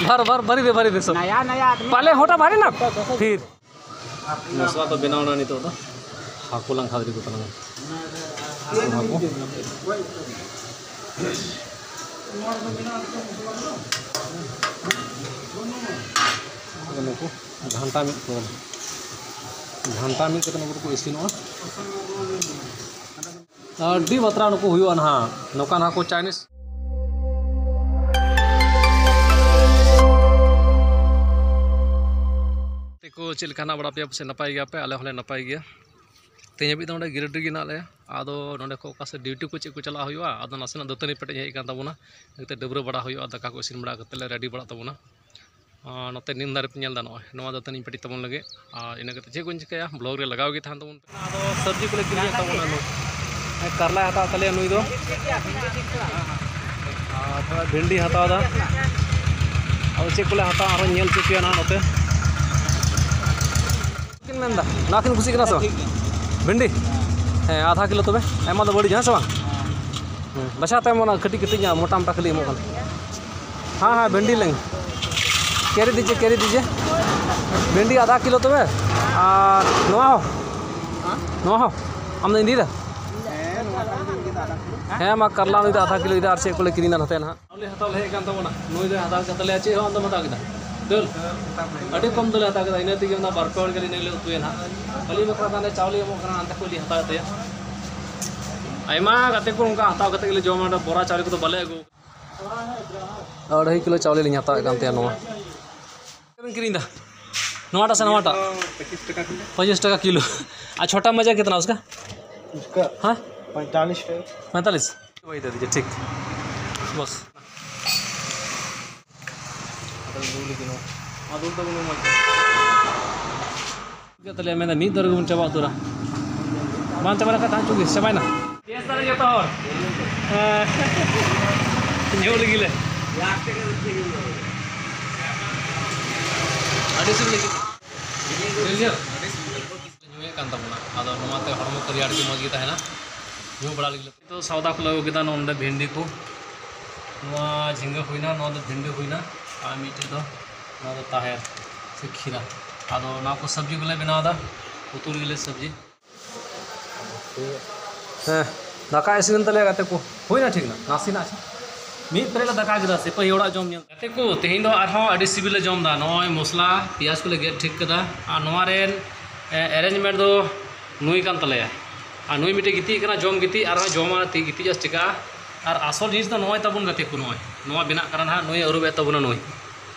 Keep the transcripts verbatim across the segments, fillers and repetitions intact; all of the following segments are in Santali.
भर भर भरी दे, भरी दे सब। नया नया आदमी। पहले होटा भरे ना, फिर। ᱢᱚᱥᱞᱟ ᱫᱚ ᱵᱮᱱᱟᱣ ᱮᱱᱟ ᱱᱤᱛᱚᱜ ᱫᱚ᱾ ᱦᱟᱹᱠᱩ ᱞᱟᱝ ᱠᱷᱟᱫᱽᱞᱮ ᱠᱚ ᱛᱟᱞᱟᱝᱟ᱾ ᱦᱟᱹᱠᱩ᱾ ᱱᱩᱠᱩ ᱜᱷᱟᱱᱴᱟ ᱢᱤᱫ ᱠᱚ, ᱜᱷᱟᱱᱴᱟ ᱢᱤᱫ ᱠᱟᱛᱮ ᱱᱩᱠᱩ ᱫᱚᱠᱚ ᱤᱥᱤᱱᱚᱜᱼᱟ᱾ ᱟᱹᱰᱤ ᱵᱟᱛᱨᱟᱣ ᱱᱩᱠᱩ ᱦᱩᱭᱩᱜᱼᱟ ᱱᱟᱦᱟᱜ, ᱱᱚᱝᱠᱟ ᱱᱟᱦᱟᱜ ᱠᱚ ᱪᱟᱭᱱᱤᱡᱽ᱾ ᱜᱟᱛᱮ ᱠᱚ, ᱪᱮᱫ ᱞᱮᱠᱟ ᱦᱮᱱᱟᱜ ᱵᱟᱲᱟ ᱯᱮᱭᱟ? ᱯᱟᱥᱮᱡ ᱱᱟᱯᱟᱭ ᱜᱮᱭᱟ ᱯᱮ, ᱟᱞᱮ ᱦᱚᱸᱞᱮ ᱱᱟᱯᱟᱭ ᱜᱮᱭᱟ᱾ ᱛᱮᱦᱮᱧ ᱦᱟᱹᱵᱤᱡ ᱫᱚ ᱱᱚᱰᱮ ᱜᱤᱨᱟᱹᱰᱤ ᱨᱮᱜᱮ ᱦᱮᱱᱟᱜ ᱞᱮᱭᱟ᱾ ᱟᱫᱚ ᱱᱚᱰᱮ ᱠᱷᱚᱱ ᱚᱠᱟ ᱥᱮᱫ ᱰᱤᱭᱩᱴᱤ ᱠᱚ ᱪᱮᱫ ᱠᱚ ᱪᱟᱞᱟᱜ ᱦᱩᱭᱩᱜᱼᱟ, ᱟᱫᱚ ᱱᱟᱥᱮᱱᱟᱜ ᱫᱟᱹᱛᱟᱹᱱᱤ ᱯᱮᱴᱮᱡ ᱦᱮᱡ ᱟᱠᱟᱱ ᱛᱟᱵᱚᱱᱟ᱾ ᱤᱱᱟᱹᱛᱮ ᱰᱟᱹᱵᱽᱨᱟᱹ ᱵᱟᱲᱟ ᱦᱩᱭᱩᱜᱼᱟ, ᱫᱟᱠᱟ ᱠᱚ ᱤᱥᱤᱱ ᱵᱟᱲᱟ ᱠᱟᱛᱮᱫ ᱞᱮ ᱨᱮᱰᱤ ᱵᱟᱲᱟᱜ ᱛᱟᱵᱚᱱᱟ᱾ ᱟᱨ ᱱᱚᱛᱮ ᱱᱤᱢ ᱫᱟᱨᱮ ᱯᱮ ᱧᱮᱞ ᱮᱫᱟ, ᱱᱚᱜᱼᱚᱭ ᱱᱚᱣᱟ ᱫᱟᱹᱛᱟᱹᱱᱤᱧ ᱯᱮᱴᱮᱡ ᱛᱟᱵᱚᱱ ᱞᱟᱹᱜᱤᱫ᱾ ᱟᱨ ᱤᱱᱟᱹ ᱠᱟᱛᱮ ᱪᱮᱫ ᱠᱚᱧ ᱪᱤᱠᱟᱹᱭᱟ, ᱵᱞᱚᱜ ᱨᱮ ᱞᱟᱜᱟᱣ ᱜᱮ ᱛᱟᱦᱮᱱ ᱛᱟᱵᱚᱱ ᱯᱮ᱾ ᱟᱫᱚ ᱥᱚᱵᱽᱡᱤ ᱠᱚᱞᱮ ᱠᱤᱨᱤᱧᱮᱫ ᱛᱟᱵᱚᱱᱟ, ᱱᱩᱭ ᱠᱟᱨᱞᱟᱭ ᱦᱟᱛᱟᱣ ᱛᱟᱞᱮᱭᱟ ᱱᱩᱭ ᱫᱚ, ᱟᱨ ᱛᱷᱚᱲᱟ ᱵᱷᱮᱱᱰᱤ ᱦᱟᱛᱟᱣ ᱮᱫᱟ᱾ ᱟᱫᱚ ᱪᱮᱫ ᱠᱚᱞᱮ ᱦᱟᱛᱟᱣᱟ ᱟᱨᱦᱚᱸ ᱧᱮᱞ ᱦᱚᱪᱚ ᱯᱮᱭᱟ ᱱᱟᱦᱟᱜ ᱱᱚᱛᱮ᱾ ᱪᱮᱫ ᱠᱤᱱ ᱢᱮᱱᱫᱟ? ᱱᱚᱣᱟ ᱠᱤᱱ ᱠᱩᱥᱤᱜ ᱠᱟᱱᱟ ᱥᱮ ᱵᱟᱝ? ᱵᱷᱮᱱᱰᱤ? ᱦᱮᱸ, ᱟᱫᱷᱟ ᱠᱤᱞᱳ ᱛᱚᱵᱮ᱾ ᱟᱭᱢᱟ ᱫᱚ ᱵᱟᱹᱲᱤᱡ, ᱦᱮᱸ ᱥᱮ ᱵᱟᱝ? ᱦᱮᱸ, ᱵᱟᱪᱷᱟᱣ ᱛᱟᱭᱚᱢ ᱚᱱᱟ ᱠᱟᱹᱴᱤᱡ ᱠᱟᱹᱴᱤᱡ ᱧᱚᱜ, ᱢᱚᱴᱟ ᱢᱚᱴᱟ ᱠᱷᱟᱹᱞᱤ ᱮᱢᱚᱜ ᱠᱟᱱᱟ᱾ ᱦᱮᱸ, ᱦᱮᱸ, ᱵᱷᱮᱱᱰᱤ ᱞᱮᱝ᱾ Carry ᱫᱤᱡᱮ, carry ᱫᱤᱡᱮ᱾ ᱵᱷᱮᱱᱰᱤ ᱟᱫᱷᱟ ᱠᱤᱞᱳ ᱛᱚᱵᱮ᱾ ᱟᱨ ᱱᱚᱣᱟ ᱦᱚᱸ? ᱱᱚᱣᱟ ᱦᱚᱸ? ᱟᱢ ᱫᱚ ᱤᱫᱤᱭᱮᱫᱟ? ᱦᱮᱸ, ᱢᱟ ᱠᱟᱨᱞᱟ ᱱᱩᱭ ᱫᱚ ᱟᱫᱷᱟ ᱠᱤᱞᱳ ᱤᱫᱤ, ᱟᱨ ᱪᱮᱫ ᱠᱚᱞᱮ ᱠᱤᱨᱤᱧ ᱮᱫᱟ ᱱᱚᱛᱮ ᱱᱟᱦᱟᱜ᱾ ᱪᱟᱣᱞᱮ ᱦᱟᱛᱟᱣ ᱞᱮ ᱦᱮᱡ ᱠᱟᱱ ᱛᱟᱵᱚᱱᱟ, ᱱᱩᱭ ᱫᱚᱭ ᱦᱟᱛᱟᱣ ᱠᱮᱫ ᱛᱟᱞᱮᱭᱟ᱾ ᱪᱮᱫ ᱦᱚᱸ ᱟᱢ ᱫᱚᱢ ᱦᱟᱛᱟᱣ ᱠᱮᱫᱟ? ᱫᱟᱹᱞ? ᱟᱹᱰᱤ ᱠᱚᱢ ᱫᱟᱹᱞᱮ ᱦᱟᱛᱟᱣ ᱠᱮᱫᱟ, ᱤᱱᱟᱹ ᱛᱮᱜᱮ ᱚᱱᱟ ᱵᱟᱨ ᱯᱮ ᱦᱚᱲ ᱜᱮᱞᱮ ᱤᱱᱟᱹ ᱞᱮ ᱩᱛᱩᱭᱟ ᱱᱟᱦᱟᱜ᱾ ᱠᱷᱟᱹᱞᱤ ᱵᱟᱠᱷᱨᱟ ᱛᱟᱦᱞᱮ ᱪᱟᱣᱞᱮ ᱮᱢᱚᱜ ᱠᱟᱱᱟ, ᱦᱟᱱᱛᱮ ᱠᱷᱚᱡ ᱞᱤᱧ ᱦᱟᱛᱟᱣᱮᱫ ᱛᱟᱭᱟ᱾ ᱟᱭᱢᱟ ᱜᱟᱛᱮ ᱠᱚ ᱚᱱᱠᱟ ᱦᱟᱛᱟᱣ ᱠᱟᱛᱮ ᱜᱮᱞᱮ ᱡᱚᱢᱟ, ᱚᱱᱟ ᱵᱚᱨᱟ ᱪᱟᱣᱞᱮ ᱠᱚᱫᱚ ᱵᱟᱞᱮ ᱟᱹᱜᱩ᱾ ᱟᱹᱲᱟᱹᱭ ᱠᱤᱞᱳ ᱪᱟᱣᱞᱮ ᱞᱤᱧ ᱦᱟᱛᱟᱣᱮᱫ ᱠᱟᱱ ᱛᱟᱭᱟ ᱱᱚᱣᱟ᱾ ᱪᱮᱫ ᱵᱮᱱ ᱠᱤᱨᱤᱧ ᱮᱫᱟ? ᱱᱚᱣᱟᱴᱟᱜ ᱥᱮ ᱱᱚᱣᱟᱴᱟᱜ? ᱯᱚᱸᱪᱤᱥ ᱴᱟᱠᱟ ᱠᱤᱞᱳ᱾ ᱯᱚᱸᱪᱤᱥ ᱴᱟᱠᱟ ᱠᱤᱞᱳ। ᱟᱨ ᱪᱷᱳᱴᱟ ᱢᱟᱡᱟ ᱠᱤᱛᱱᱟ ᱩᱥᱠᱟ? ᱩᱥᱠᱟ ᱦᱮᱸ? ᱯᱚᱸᱭᱛᱟᱞᱤᱥ ᱴᱟᱠᱟ। ᱯᱚᱸᱭᱛᱟᱞᱤᱥ? ᱴᱷᱤᱠ। ᱵᱟᱥ। ᱪᱮᱫ ᱛᱟᱞᱮ ᱢᱮᱱᱫᱟ ᱢᱤᱫ ᱫᱚᱨ ᱜᱮᱵᱚᱱ ᱪᱟᱵᱟ ᱩᱛᱟᱹᱨᱟ᱾ ᱵᱟᱝ ᱪᱟᱵᱟ ᱞᱮᱠᱷᱟᱱ ᱛᱟᱦᱮᱸ ᱦᱚᱪᱚ ᱜᱮ, ᱪᱟᱵᱟᱭᱮᱱᱟ᱾ ᱵᱮᱥ ᱛᱟᱞᱮ ᱡᱚᱛᱚ ᱦᱚᱲ᱾ ᱦᱮᱸ᱾ ᱧᱩ ᱞᱟᱹᱜᱤᱫ ᱞᱮ᱾ ᱟᱹᱰᱤ ᱥᱤᱵᱤᱞ ᱞᱟᱹᱜᱤᱫ᱾ ᱧᱩᱭᱮᱫ ᱠᱟᱱ ᱛᱟᱵᱚᱱᱟ, ᱟᱫᱚ ᱱᱚᱣᱟᱛᱮ ᱦᱚᱲᱢᱚ ᱠᱚ ᱨᱮᱭᱟᱲ ᱜᱮ ᱢᱚᱡᱽ ᱜᱮ ᱛᱟᱦᱮᱱᱟ᱾ ᱧᱩ ᱵᱟᱲᱟ ᱞᱟᱹᱜᱤᱫ ᱞᱮ᱾ ᱛᱚ ᱥᱟᱣᱫᱟ ᱠᱚᱞᱮ ᱟᱹᱜᱩ ᱠᱮᱫᱟ, ᱱᱚᱰᱮ ᱵᱷᱮᱱᱰᱤ ᱠᱚ, ᱱᱚᱣᱟ ᱡᱷᱤᱸᱜᱟᱹ ᱦᱩᱭᱱᱟ, ᱱᱚᱣᱟ ᱫᱚ ᱵᱷᱤᱱᱰᱤ ᱦᱩᱭᱱᱟ, ᱟᱨ ᱢᱤᱫᱴᱮᱡ ᱫᱚ ᱱᱚᱣᱟ ᱫᱚ ᱛᱟᱦᱮᱨ ᱥᱮ ᱠᱷᱤᱨᱟ᱾ ᱟᱫᱚ ᱱᱚᱣᱟ ᱠᱚ ᱥᱚᱵᱽᱡᱤ ᱠᱚᱞᱮ ᱵᱮᱱᱟᱣ ᱮᱫᱟ, ᱩᱛᱩ ᱞᱟᱹᱜᱤᱫ ᱞᱮ ᱥᱚᱵᱽᱡᱤ᱾ ᱦᱮᱸ, ᱫᱟᱠᱟ ᱤᱥᱤᱱ ᱮᱱ ᱛᱟᱞᱮᱭᱟ ᱜᱟᱛᱮ ᱠᱚ, ᱦᱩᱭᱱᱟ ᱴᱷᱤᱠ ᱱᱟ, ᱱᱟᱥᱮᱱᱟᱜ ᱟᱪᱪᱷᱟ᱾ ᱢᱤᱫ ᱯᱮᱨᱮᱡ ᱞᱮ ᱫᱟᱠᱟ ᱠᱮᱫᱟ, ᱥᱮᱯᱟᱹᱦᱤ ᱦᱚᱲᱟᱜ ᱡᱚᱢ ᱧᱮᱞ᱾ ᱜᱟᱛᱮ ᱠᱚ, ᱛᱮᱦᱮᱧ ᱫᱚ ᱟᱨᱦᱚᱸ ᱟᱹᱰᱤ ᱥᱤᱵᱤᱞ ᱞᱮ ᱡᱚᱢ ᱮᱫᱟ᱾ ᱱᱚᱜᱼᱚᱭ ᱢᱚᱥᱞᱟ ᱯᱮᱸᱭᱟᱡᱽ ᱠᱚᱞᱮ ᱜᱮᱫ ᱴᱷᱤᱠ ᱠᱟᱫᱟ, ᱟᱨ ᱱᱚᱣᱟ ᱨᱮᱱ, ᱮ, arrangement ᱫᱚ ᱱᱩᱭ ᱠᱟᱱ ᱛᱟᱞᱮᱭᱟ᱾ ᱟᱨ ᱱᱩᱭ ᱢᱤᱫᱴᱮᱡ ᱜᱤᱛᱤᱡ ᱠᱟᱱᱟ, ᱡᱚᱢ ᱜᱤᱛᱤᱡ, ᱟᱨᱦᱚᱸ ᱡᱚᱢᱟ ᱛᱤ ᱜᱤᱛᱤᱡ ᱟᱨ ᱪᱤᱠᱟᱹᱜᱼᱟ᱾ ᱟᱨ ᱟᱥᱚᱞ ᱡᱤᱱᱤᱥ ᱫᱚ ᱱᱚᱜᱼᱚᱭ ᱛᱟᱵᱚᱱ ᱜᱟᱛᱮ ᱠᱚ, ᱱᱚᱜᱼᱚᱭ ᱱᱚᱣᱟ ᱵᱮᱱᱟᱜ ᱠᱟᱱᱟ ᱱᱟᱦᱟᱜ, ᱱᱩᱭ ᱟᱹᱨᱩᱵᱮᱫ ᱛᱟᱵᱚᱱᱟ ᱱᱩᱭ᱾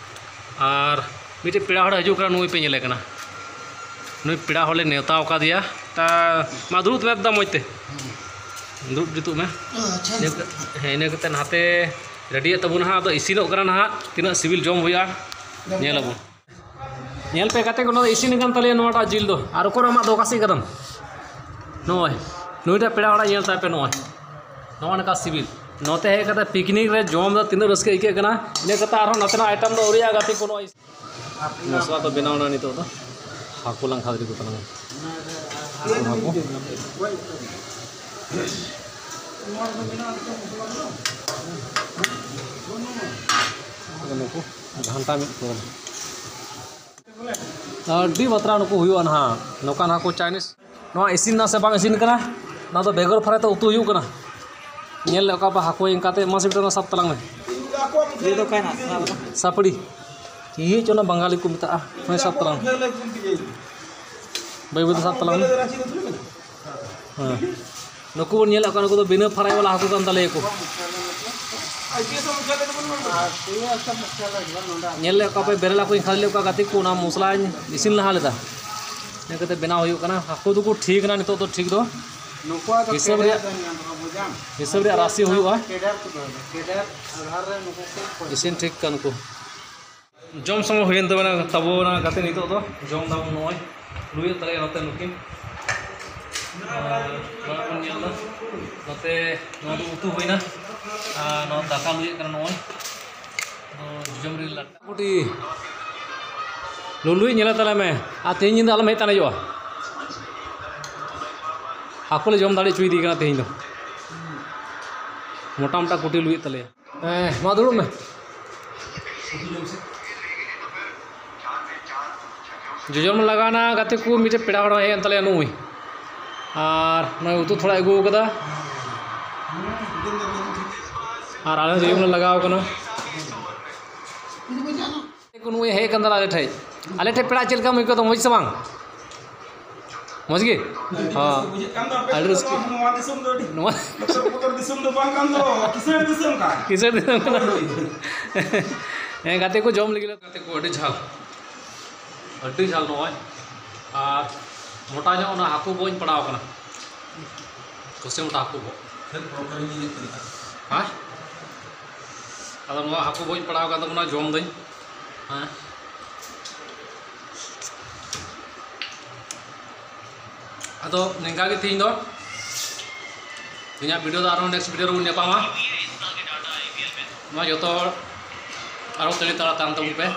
ᱟᱨ ᱢᱤᱫᱴᱮᱡ ᱯᱮᱲᱟ ᱦᱚᱲᱮ ᱦᱤᱡᱩᱜ ᱠᱟᱱᱟ, ᱱᱩᱭ ᱯᱮ ᱧᱮᱞᱮ ᱠᱟᱱᱟ, ᱱᱩᱭ ᱯᱮᱲᱟ ᱦᱚᱲ ᱞᱮ ᱱᱮᱣᱛᱟ ᱟᱠᱟᱫᱮᱭᱟ᱾ ᱛᱟ, ᱢᱟ ᱫᱩᱲᱩᱵ ᱢᱮ ᱮᱠᱫᱚᱢ ᱢᱚᱡᱽ ᱛᱮ, ᱫᱩᱲᱩᱵ ᱡᱩᱛᱩᱜ ᱢᱮ᱾ ᱟᱪᱪᱷᱟ᱾ ᱤᱱᱟᱹ ᱠᱟᱛᱮ, ᱦᱮᱸ, ᱤᱱᱟᱹ ᱠᱟᱛᱮ ᱱᱟᱛᱮ ready ᱭᱮᱫ ᱛᱟᱵᱚᱱᱟ ᱦᱟᱸᱜ, ᱟᱫᱚ ᱤᱥᱤᱱᱚᱜ ᱠᱟᱱᱟ ᱱᱟᱦᱟᱜ, ᱛᱤᱱᱟᱹᱜ ᱥᱤᱵᱤᱞ ᱡᱚᱢ ᱦᱩᱭᱩᱜᱼᱟ, ᱧᱮᱞ ᱟᱵᱚᱱ᱾ ᱧᱮᱞ ᱯᱮ ᱜᱟᱛᱮ ᱠᱚ, ᱱᱚᱣᱟ ᱫᱚ ᱤᱥᱤᱱ ᱟᱠᱟᱱ ᱛᱟᱞᱮᱭᱟ, ᱱᱚᱣᱟᱴᱟᱜ ᱡᱤᱞ ᱫᱚ᱾ ᱟᱨ ᱚᱠᱚᱨ ᱟᱢᱟᱜ ᱫᱚ ᱚᱠᱟ ᱥᱮᱫ ᱠᱟᱫᱟᱢ? ᱱᱚᱜᱼᱚᱭ, ᱱᱩᱭᱴᱟᱜ ᱯᱮᱲᱟ ᱦᱚᱲᱟᱜ ᱧᱮᱞ ᱛᱟᱭ ᱯᱮ, ᱱᱚᱜᱼᱚᱭ, ᱱᱚᱜᱼᱚ ᱱᱚᱝᱠᱟ ᱥᱤᱵᱤᱞ᱾ ᱱᱚᱛᱮ ᱦᱮᱡ ᱠᱟᱛᱮ picnic ᱨᱮ ᱡᱚᱢ ᱫᱚ ᱛᱤᱱᱟᱹᱜ ᱨᱟᱹᱥᱠᱟᱹ ᱟᱹᱭᱠᱟᱹᱜ ᱠᱟᱱᱟ᱾ ᱤᱱᱟᱹ ᱠᱟᱛᱮ ᱟᱨᱦᱚᱸ ᱱᱟᱛᱮᱱᱟᱜ item ᱫᱚ ᱟᱹᱣᱨᱤᱭᱟᱜᱼᱟ ᱜᱟᱛᱮ ᱠᱚ, ᱱᱚᱜᱼᱚᱭ᱾ ᱢᱚᱥᱞᱟ ᱫᱚ ᱵᱮᱱᱟᱣ ᱮᱱᱟ ᱱᱤᱛᱚᱜ ᱫᱚ᱾ ᱦᱟᱹᱠᱩ ᱞᱟᱝ ᱠᱷᱟᱫᱽᱞᱮ ᱠᱚ ᱛᱟᱞᱟᱝᱟ᱾ ᱦᱟᱹᱠᱩ᱾ ᱱᱩᱠᱩ ᱜᱷᱟᱱᱴᱟ ᱢᱤᱫ ᱠᱚ᱾ ᱟᱹᱰᱤ ᱵᱟᱛᱨᱟᱣ ᱱᱩᱠᱩ ᱦᱩᱭᱩᱜᱼᱟ ᱱᱟᱦᱟᱜ, ᱱᱚᱝᱠᱟᱱ ᱦᱟᱹᱠᱩ Chinese᱾ ᱱᱚᱣᱟ ᱤᱥᱤᱱ ᱮᱱᱟ ᱥᱮ ᱵᱟᱝ ᱤᱥᱤᱱ ᱠᱟᱱᱟ, ᱱᱚᱣᱟ ᱫᱚ ᱵᱮᱜᱚᱨ fry ᱛᱮ ᱩᱛᱩ ᱦᱩᱭᱩᱜ ᱠᱟᱱᱟ᱾ ᱧᱮᱞ ᱞᱮ ᱚᱠᱟ ᱯᱮ ᱦᱟᱹᱠᱩ ᱤᱱᱠᱟᱛᱮ, ᱢᱟᱥᱮ ᱢᱤᱫᱴᱟᱝ ᱥᱟᱵ ᱛᱟᱞᱟᱝ ᱢᱮ᱾ ᱤᱭᱟᱹ ᱫᱚ ᱚᱠᱟᱭᱮᱱᱟ? ᱥᱟᱯᱲᱤ᱾ ᱪᱮᱫ ᱪᱚ ᱚᱱᱟ ᱵᱟᱝᱜᱟᱞᱤ ᱠᱚ ᱢᱮᱛᱟᱜᱼᱟ᱾ ᱦᱳᱭ, ᱥᱟᱵ ᱛᱟᱞᱟᱝ ᱢᱮ᱾ ᱵᱟᱹᱭ ᱵᱟᱹᱭ ᱛᱮ ᱥᱟᱵ ᱛᱟᱞᱟᱝ ᱢᱮ᱾ ᱦᱮᱸ᱾ ᱱᱩᱠᱩ ᱵᱚᱱ ᱧᱮᱞᱮᱫ ᱠᱚᱣᱟ, ᱱᱩᱠᱩ ᱫᱚ ᱵᱤᱱᱟᱹ fry ᱵᱟᱞᱟ ᱦᱟᱹᱠᱩ ᱠᱟᱱ ᱛᱟᱞᱮᱭᱟ ᱠᱚ᱾ ᱧᱮᱞ ᱞᱮᱫ ᱠᱚᱣᱟ ᱯᱮ, ᱵᱮᱨᱮᱞ ᱦᱟᱹᱠᱩᱧ ᱠᱷᱟᱫᱽᱞᱮ ᱞᱮᱫ ᱠᱚᱣᱟ ᱜᱟᱛᱮ ᱠᱚ, ᱚᱱᱟ ᱢᱚᱥᱞᱟᱧ ᱤᱥᱤᱱ ᱞᱟᱦᱟ ᱞᱮᱫᱟ᱾ ᱤᱱᱟᱹ ᱠᱟᱛᱮ ᱵᱮᱱᱟᱣ ᱦᱩᱭᱩᱜ ᱠᱟᱱᱟ᱾ ᱦᱟᱹᱠᱩ ᱫᱚᱠᱚ ᱴᱷᱤᱠ ᱮᱱᱟ ᱱᱤᱛᱚᱜ ᱫᱚ, ᱴᱷᱤᱠ ᱫᱚ᱾ ᱱᱩᱠᱩᱣᱟᱜ ᱫᱚ ᱦᱤᱥᱟᱹᱵ ᱨᱮᱭᱟᱜ, ᱠᱮᱰᱮᱨ ᱫᱚ ᱧᱟᱢ ᱨᱚᱠᱚᱢ ᱵᱩᱡᱟᱢ᱾ ᱦᱤᱥᱟᱹᱵ ᱨᱮᱭᱟᱜ ᱨᱟᱥᱮ ᱦᱩᱭᱩᱜᱼᱟ᱾ ᱠᱮᱰᱮᱨ ᱠᱚ ᱫᱚᱦᱚᱭᱟ, ᱠᱮᱰᱮᱨ ᱟᱫᱷᱟᱨ ᱨᱮ ᱱᱩᱠᱩ ᱠᱚ ᱠᱚ ᱤᱥᱤᱱ ᱴᱷᱤᱠ ᱠᱟᱱ ᱠᱚ᱾ ᱡᱚᱢ ᱥᱚᱢᱚᱭ ᱦᱩᱭᱮᱱ ᱛᱟᱵᱮᱱᱟ ᱛᱟᱵᱚᱱᱟ ᱜᱟᱛᱮ, ᱱᱤᱛᱚᱜ ᱫᱚ ᱡᱚᱢ ᱫᱟᱵᱚᱱ ᱱᱚᱜᱼᱚᱭ᱾ ᱞᱩᱭᱮᱫ ᱛᱟᱞᱮᱭᱟ ᱱᱚᱛᱮ ᱱᱩᱠᱤᱱ᱾ ᱟᱨ ᱱᱚᱣᱟ ᱵᱚᱱ ᱧᱮᱞ ᱮᱫᱟ, ᱱᱚᱛᱮ ᱱᱚᱣᱟ ᱫᱚ ᱩᱛᱩ ᱦᱩᱭᱱᱟ, ᱟᱨ ᱱᱚᱣᱟ ᱫᱟᱠᱟ ᱞᱩᱭᱮᱫ ᱠᱟᱱᱟ ᱱᱚᱜᱼᱚᱭ᱾ ᱟᱫᱚ ᱡᱚᱡᱚᱢ ᱨᱮ ᱞᱟᱴᱟ᱾ ᱢᱚᱴᱟᱢᱩᱴᱤ ᱞᱩᱞᱩᱭ ᱧᱮᱞᱮ ᱛᱟᱞᱮ ᱢᱮ, ᱟᱨ ᱛᱮᱦᱮᱧ ᱧᱤᱫᱟᱹ ᱟᱞᱚᱢ ᱦᱮᱡ ᱛᱟᱱᱮᱡᱚᱜᱼᱟ᱾ ᱦᱟᱹᱠᱩ ᱞᱮ ᱡᱚᱢ ᱫᱟᱲᱮ ᱦᱚᱪᱚᱭᱮᱫᱮ ᱠᱟᱱᱟ ᱛᱮᱦᱮᱧ ᱫᱚ᱾ ᱢᱚᱴᱟ ᱢᱚᱴᱟ ᱠᱩᱴᱤ ᱞᱩᱭᱮᱫ ᱛᱟᱞᱮᱭᱟ᱾ ᱦᱮᱸ, ᱢᱟ ᱫᱩᱲᱩᱵ ᱢᱮ᱾ ᱡᱚᱡᱚᱢ ᱞᱟᱜᱟᱣᱱᱟ ᱜᱟᱛᱮ ᱠᱚ, ᱢᱤᱫᱴᱮᱡ ᱯᱮᱲᱟ ᱦᱚᱲ ᱦᱮᱡ ᱮᱱ ᱛᱟᱞᱮᱭᱟ ᱱᱩᱭ᱾ ᱟᱨ ᱱᱚᱜᱼᱚᱭ ᱩᱛᱩ ᱛᱷᱚᱲᱟᱭ ᱟᱹᱜᱩ ᱟᱠᱟᱫᱟ᱾ ᱟᱨ ᱟᱞᱮ ᱦᱚᱸ ᱡᱚᱡᱚᱢ ᱞᱮ ᱞᱟᱜᱟᱣ ᱠᱟᱱᱟ᱾ ᱱᱩᱭ ᱦᱮᱡ ᱟᱠᱟᱱ ᱛᱟᱞᱮ ᱟᱞᱮ ᱴᱷᱮᱡ᱾ ᱟᱞᱮ ᱴᱷᱮᱡ ᱯᱮᱲᱟ ᱪᱮᱫ ᱞᱮᱠᱟᱢ ᱟᱹᱭᱠᱟᱹᱣ ᱫᱟ, ᱢᱚᱡᱽ ᱥᱮ ᱵᱟᱝ? ᱢᱚᱡᱽ ᱜᱮ? ᱦᱚᱸ᱾ ᱵᱩᱡᱷᱟᱹᱜ ᱠᱟᱱ ᱫᱚ ᱟᱯᱮ ᱟᱹᱰᱤ ᱥᱮᱫ ᱨᱟᱹᱥᱠᱟᱹ᱾ ᱫᱚ ᱱᱚᱣᱟ ᱫᱤᱥᱚᱢ ᱫᱚ ᱟᱹᱰᱤ ᱱᱚᱣᱟ ᱵᱚᱛᱚᱨ ᱫᱤᱥᱚᱢ ᱫᱚ ᱵᱟᱝ ᱠᱟᱱ ᱫᱚ, ᱠᱤᱥᱟᱹᱬ ᱫᱤᱥᱚᱢ ᱠᱟᱱ᱾ ᱠᱤᱥᱟᱹᱬ ᱫᱤᱥᱚᱢ ᱠᱟᱱᱟ᱾ ᱦᱳᱭ᱾ ᱦᱮᱸ, ᱜᱟᱛᱮ ᱠᱚ ᱡᱚᱢ ᱞᱟᱹᱜᱤᱫ ᱞᱮ ᱜᱟᱛᱮ ᱠᱚ ᱟᱹᱰᱤ ᱡᱷᱟᱞ, ᱟᱹᱰᱤ ᱡᱷᱟᱞ ᱱᱚᱜᱼᱚᱭ᱾ ᱟᱨ ᱢᱚᱴᱟ ᱧᱚᱜ ᱚᱱᱟ ᱦᱟᱹᱠᱩ ᱵᱚᱧ ᱯᱟᱲᱟᱣ ᱠᱟᱱᱟ᱾ ᱠᱩᱥᱤ ᱢᱚᱴᱟ ᱦᱟᱹᱠᱩ ᱵᱚ᱾ ᱦᱮᱸ? ᱟᱫᱚ ᱱᱚᱣᱟ ᱦᱟᱹᱠᱩ ᱵᱚᱧ ᱯᱟᱲᱟᱣ ᱠᱟᱱ ᱛᱟᱵᱚᱱᱟ, ᱡᱚᱢ ᱫᱟᱹᱧ᱾ ᱦᱮᱸ᱾ ᱟᱫᱚ ᱱᱤᱝᱠᱟ ᱜᱮ ᱛᱮᱦᱮᱧ ᱫᱚ᱾ ᱤᱧᱟᱹᱜ video ᱫᱚ ᱟᱨᱦᱚᱸ next video ᱨᱮᱵᱚᱱ ᱧᱟᱯᱟᱢᱟ᱾ ᱢᱟ ᱡᱚᱛᱚ ᱦᱚᱲ ᱟᱨᱦᱚᱸ ᱛᱟᱲᱤ ᱛᱟᱲᱟ ᱛᱟᱦᱮᱱ ᱛᱟᱵᱚᱱ ᱯᱮ᱾